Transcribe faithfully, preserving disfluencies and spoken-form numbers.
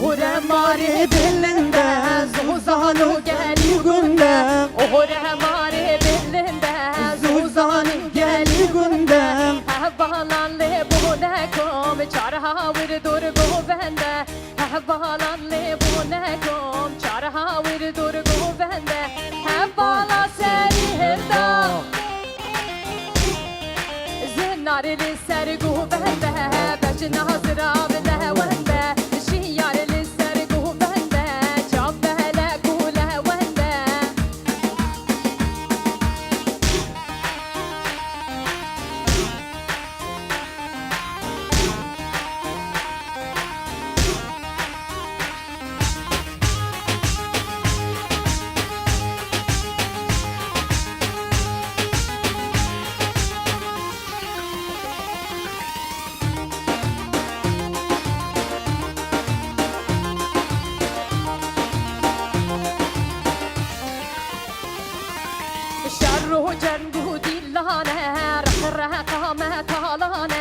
Hore marê bilind e, zozan û gelî gund e. Hore marê bilind e, zozan û gelî gund e. Hevalan lê bûne kom, çar hawir dûr govend e. Hevalan lê bûne kom, çar hawir dûr govend e. Hevala serî hilda. Zinar li ser govend e, bejna zirav lewend e. Şiyar li ser govend e, çavele ku lewend e. Şer û ceng û dîlan e, req reqa me talan e.